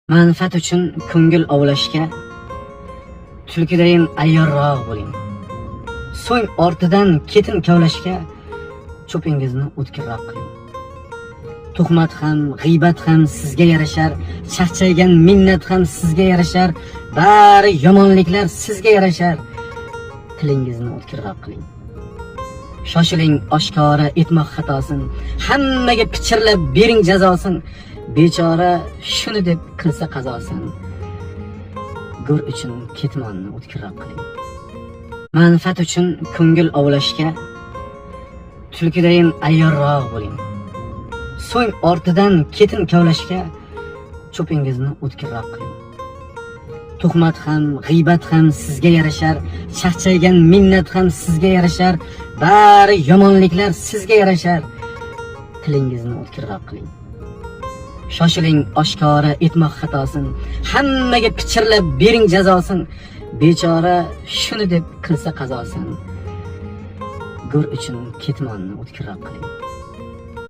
Manfaat uchun ko'ngil ovlashga tulkidayin ayyorroq bo'ling. So'ng ortidan ketin kavlashga cho'pingizni o'tkirroq qiling. Tuhmat ham, g'iybat ham sizga yarashar, chaqchaygan minnat ham sizga yarashar, bari yomonliklar sizga yarashar. Tilingizni o'tkirroq qiling. Shoshiling oshkora etmoq xatosin, hammaga pichirlab bering jazosin. Bechora shuni deb qilsa qazosin. Go'r uchun ketmonni o'tkirroq qiling. Manfaat uchun ko'ngil ovlashga tulkidayin ayyorroq bo'ling. So'ng ortidan ketin kavlashga cho'pingizni o'tkirroq qiling. Tuhmat ham, g'iybat ham sizga yarashar, chaqchaygan minnat ham sizga yarashar, bari yomonliklar sizga yarashar. Tilingizni o'tkirroq qiling. Shoshiling oshkora etmoq xatosin, hammaga pichirlab bering jazosin. Bechora shuni deb qilsa qazosin. Go'r uchun ketmonni o'tkirroq qiling.